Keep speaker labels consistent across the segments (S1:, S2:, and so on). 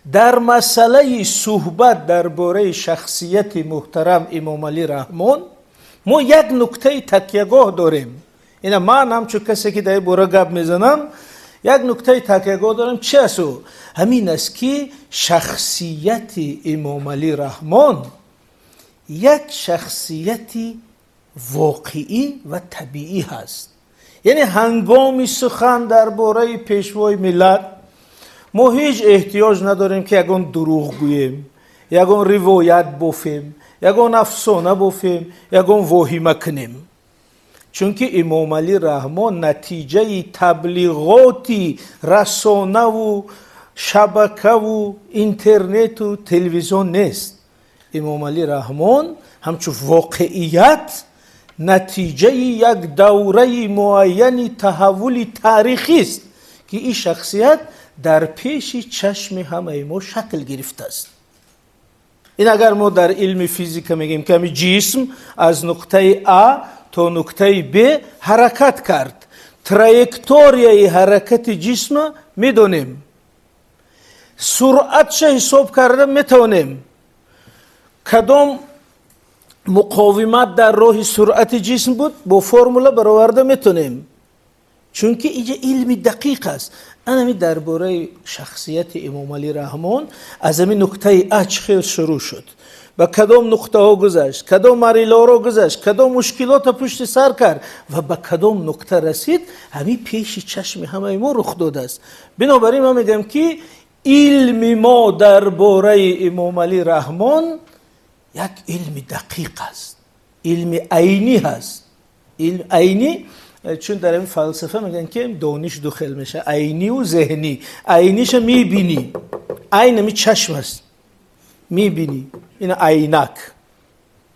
S1: Дар масъалаи суҳбат дар бораи шахсияти муҳтарам Эмомалӣ Раҳмон мо як нуктаи такягоҳ дорем. Ина ман ҳамчун касе ки дар ин бора гап мезанам, як нуктаи такягоҳ дорам. Чи аст ӯ? Ҳамин аст, ки шахсияти Эмомалӣ Раҳмон як шахсияти воқеӣ ва табиӣ ҳаст. Яъне ҳангоми сухан дар бораи пешвои миллат мо ҳеҷ эҳтиёҷ надорем, ки ягон дурӯғ гӯем, ягон ривоят бофем, ягон афсона бофем, ягон воҳима кунем. Чунки Эмомалӣ Раҳмон натиҷаи таблиғоти расонаву шабакаву интернету телевизион нест. Эмомалӣ Раҳмон ҳамчун воқеият натиҷаи як давраи муайяни таҳаввули таърихист, ки ин шахсият дар пеши чашми ҳамаи мо шакл гирифтааст. Ин агар мо дар илми физика мегӯем, ки ҳамин ҷисм аз нуқтаи А то нуқтаи Б ҳаракат кард, траекторияи ҳаракати ҷисма медонем, суръатша ҳисоб карда метавонем, кадом муқовимат дар роҳи суръати ҷисм буд, бо формула бароварда метавонем, чунки инҷа илми дақиқ аст. Анами дар бораи шахсияти Эмомалӣ Раҳмон аз ҳамин нуқтаи А чӣ хел шурӯъ шуд, ба кадом нуқтаҳо гузашт, кадом марҳилаҳоро гузашт, кадом мушкилотро пушти сар кард ва ба кадом нуқта расид, ҳамин пеши чашми ҳамаи мо рух додааст. Бинобар ин ман мегӯям, ки илми мо дар бораи Эмомалӣ Раҳмон як илми дақиқ аст, илми айнӣ ҳаст. Илми айнӣ, чун дар ин фалсафа мегӯянд, ки дониш ду хел мешавад: айниву зеҳнӣ. Айниша мебинӣ, айн ами чашм аст, мебинӣ, ин айнак.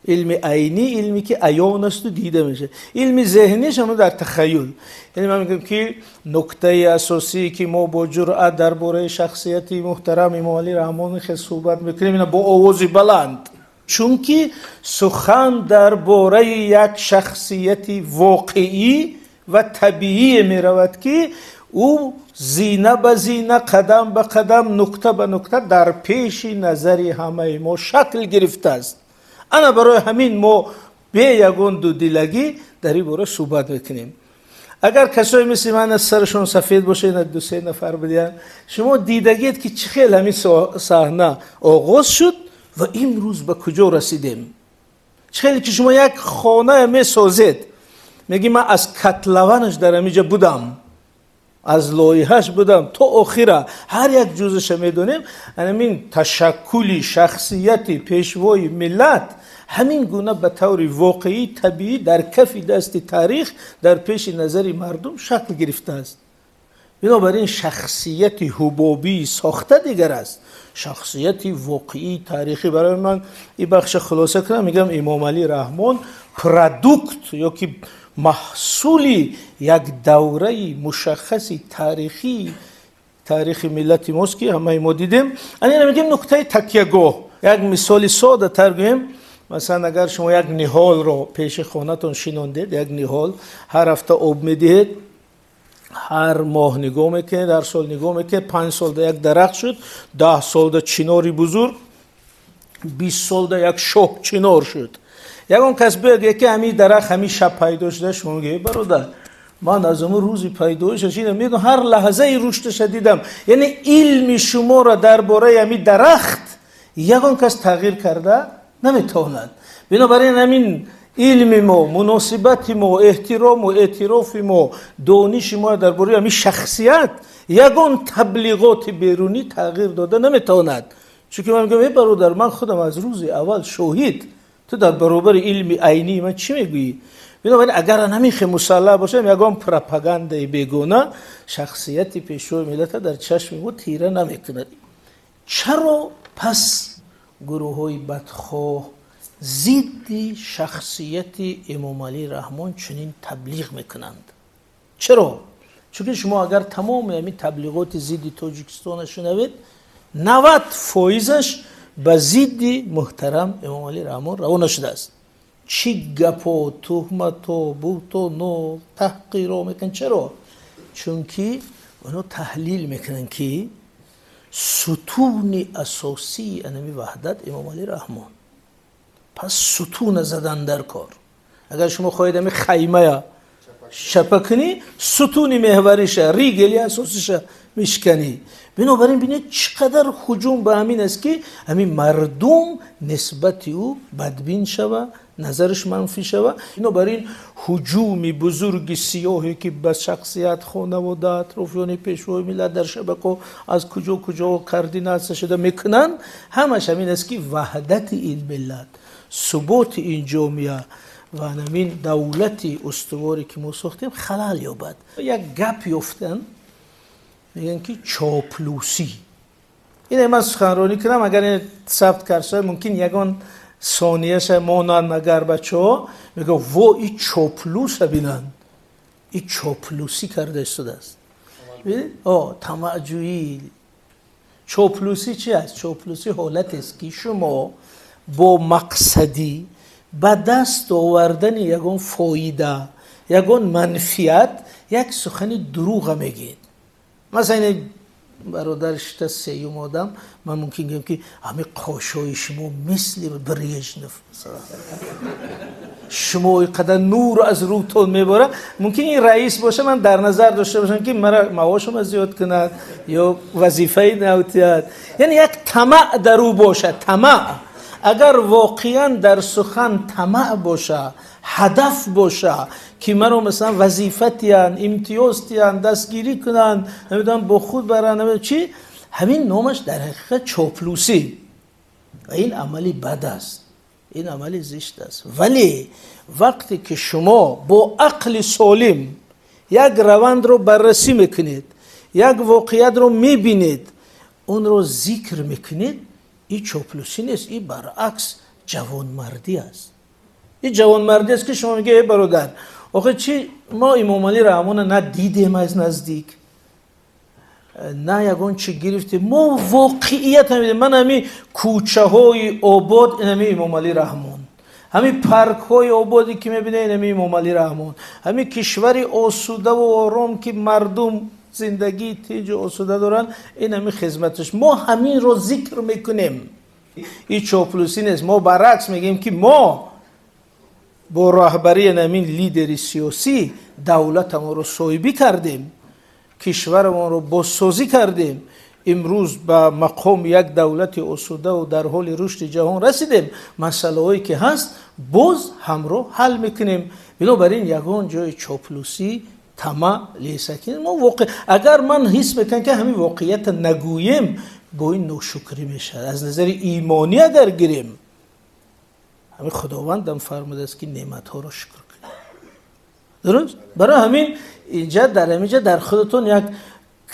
S1: Илми айнӣ илме ки аён асту дида мешавад. Илми зеҳниш ҳама дар тахаюл. Яъне ман мегӯям, ки нуктаи асосие, ки мо бо ҷуръат дар бораи шахсияти муҳтарам Эмомалӣ Раҳмон хел суҳбат мекунем, ина бо овози баланд, чунки сухан дар бораи як шахсияти воқеӣ ва табиие меравад, ки ӯ зина ба зина, қадам ба қадам, нуқта ба нуқта дар пеши назари ҳамаи мо шакл гирифтааст. Ана барои ҳамин мо бе ягон дудилагӣ дар ин бора суҳбат мекунем. Агар касое мисли ман аз сарашон сафед боша, ина ду-се нафар бидиҳанд, шумо дидагед, ки чӣ хел ҳамин саҳна оғоз шуд ва имрӯз ба куҷо расидем. Чӣ хеле ки шумо як хона месозед, мегӣ ман аз котлованаш дар ҳамиҷа будам, аз лоиҳаш будам то охира, ҳар як ҷузъаша медонем. Ҳамин ташаккули шахсияти пешвои миллат ҳамин гуна ба таври воқеӣ, табиӣ дар кафи дасти таърих дар пеши назари мардум шакл гирифтааст. Бинобар ин шахсияти ҳубобии сохта дигар аст, шахсияти воқеии таърихӣ. Барои ман ин бахша хулоса кунам, мегӯям Эмомалӣ Раҳмон продукт ё ки маҳсули як давраи мушаххаси таърихӣ, таърихи миллати мост, ки ҳамаи мо дидем. Ана ина мегӯем нуқтаи такягоҳ. Як мисоли содатар гӯем, масалан агар шумо як ниҳолро пеши хонатон шинондед, як ниҳол ҳар ҳафта об медиҳед, ҳар моҳ нигоҳ мекунед, ҳар сол нигоҳ мекунед, 5 солда як дарахт шуд, 10 солда чинори бузург, 20 солда як шоҳ чинор шуд. Ягон кас биёяд, ки ҳамин дарахт ҳамин шаб пайдо шуда, шумо мегӯед: бародар, ман аз он рӯзи пайдоишаш ина медонам, ҳар лаҳзаи рушдаша дидам. Яъне илми шуморо дар бораи ҳамин дарахт ягон кас тағйир карда наметавонад. Бинобар ин ҳамин илми мо, муносибати мо, эҳтирому эътирофи мо, дониши мо дар бораи ҳамин шахсият ягон таблиғоти берунӣ тағйир дода наметавонад. Чунки ман мегӯям: эй бародар, ман худам аз рӯзи аввал шоҳид, ту дар баробари илми айнии ман чӣ мегӯӣ? Бинобар ин агар ҳамин хел мусаллаҳ бошем, ягон пропагандаи бегона шахсияти пешвои миллата дар чашми мо тира намекунад. Чаро пас гурӯҳҳои бадхоҳ зидди шахсияти Эмомалӣ Раҳмон чунин таблиғ мекунанд? Чаро? Чунки шумо агар тамоми ҳамин таблиғоти зидди Тоҷикистонро шунавед, 90%-аш ба зидди муҳтарам Эмомалӣ Раҳмон равона шудааст. Чӣ гапо, туҳмато, буҳтоно, таҳқиро мекунанд? Чаро? Чунки онҳо таҳлил мекунанд, ки Сутуни асосии анами ваҳдат Эмомалӣ Раҳмон. Пас сутуна задан дар кор. Агар шумо хоҳед ами хаймая чапа кунӣ, сутуни меҳвариша, ригели асосиша мешканӣ. Бинобар ин бинед, чӣ қадар ҳуҷум ба ҳамин аст, ки ҳамин мардум нисбати ӯ бадбин шава, назараш манфӣ шава. Бинобар ин ҳуҷуми бузурги сиёҳе, ки ба шахсият, хонавода, атрофиёни пешвои миллат дар шабакаҳо аз куҷо куҷо координатсия шуда мекунанд, ҳамаш ҳамин аст, ки ваҳдати ин миллат, суботи ин ҷомеа ва ҳамин давлати устуворе, ки мо сохтем, халал ёбад. Як гап ёфтан, мегӯянд, ки чоплусӣ. Ин ман суханронӣ кунам, агар ин сабт кард, мумкин ягон сонияша монанд, агар бачаҳо мегӯянд: «Во, и чоплуса бинанд, и чоплусӣ карда истодааст». Тамаъҷӯӣ. Чоплусӣ чи аст? Чоплусӣ ҳолатест, ки шумо бо мақсадӣ ба даст овардани ягон фоида, ягон манфиат як сухани дурӯға мегӯед. Масалан, ин бародар шита, сеюм одам, ман мумкин гӯям, ки ҳамин қошои шумо мисли Брежнев, шумо ин қадар нур аз рӯтон меборад. Мумкин ин раис боша, ман дар назар дошта бошам, ки мара маошама зиёд кунад ё вазифаи нав тиҳад. Яъне як тамаъ дар ӯ бошад. Тамаъ, агар воқеан дар сухан тамаъ боша, ҳадаф боша, ки маро масалан вазифа тиҳанд, имтиёз тиҳанд, дастгирӣ кунанд, намедонам, бо худ баранд, намедонам чӣ, ҳамин номаш дар ҳақиқат чоплусӣ ва ин амали бад аст, ин амали зишт аст. Вале вақте ки шумо бо ақли солим як равандро баррасӣ мекунед, як воқеиятро мебинед, онро зикр мекунед, ин чоплусӣ нест, ин баръакс ҷавонмардӣ аст. Ин ҷавонмардӣ аст, ки шумо мегӯед: «Эй бародар, охе чи мо Эмомалӣ Раҳмонро на дидем аз наздик, на ягон чи гирифтем, мо воқеият мебинем. Ман ҳамин кӯчаҳои обод, ин ҳамин Эмомалӣ Раҳмон, ҳамин паркҳои ободе, ки мебинед, ин ҳамин Эмомалӣ Раҳмон, ҳамин кишвари осудаву ором, ки мардум зиндагии тинҷу осуда доранд, ин ҳамин хизматаш. Мо ҳаминро зикр мекунем». Ин чоплусӣ нест. Мо баръакс мегӯем, ки мо бо роҳбарии ҳамин лидери сиёсӣ давлатамонро соҳибӣ кардем, кишварамонро бозсозӣ кардем, имрӯз ба мақоми як давлати осудаву дар ҳоли рушди ҷаҳон расидем. Масъалаҳое, ки ҳаст, боз ҳамроҳ ҳал мекунем. Бинобар ин ягон ҷои чоплусӣ, тама лесакин. Мо воқеъ агар ман ҳис мекунам, ки ҳамин воқеията нагӯем, бо ин ношукрӣ мешавад. Аз назари имонӣ агар гирем, ҳамин Худовандам фармудааст, ки неъматҳоро шукр кунем. Дуруст? Барои ҳамин инҷа, дар ҳаминҷа дар худатон як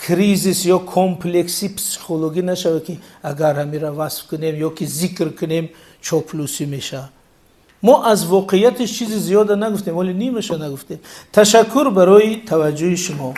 S1: кризис ё комплекси психологӣ нашавад, ки агар ҳаминро васф кунем ё ки зикр кунем, чоплусӣ мешавад. Мо аз воқеияташ чизи зиёда нагуфтем, вале нимаша нагуфтем. Ташаккур барои таваҷҷӯҳи шумо.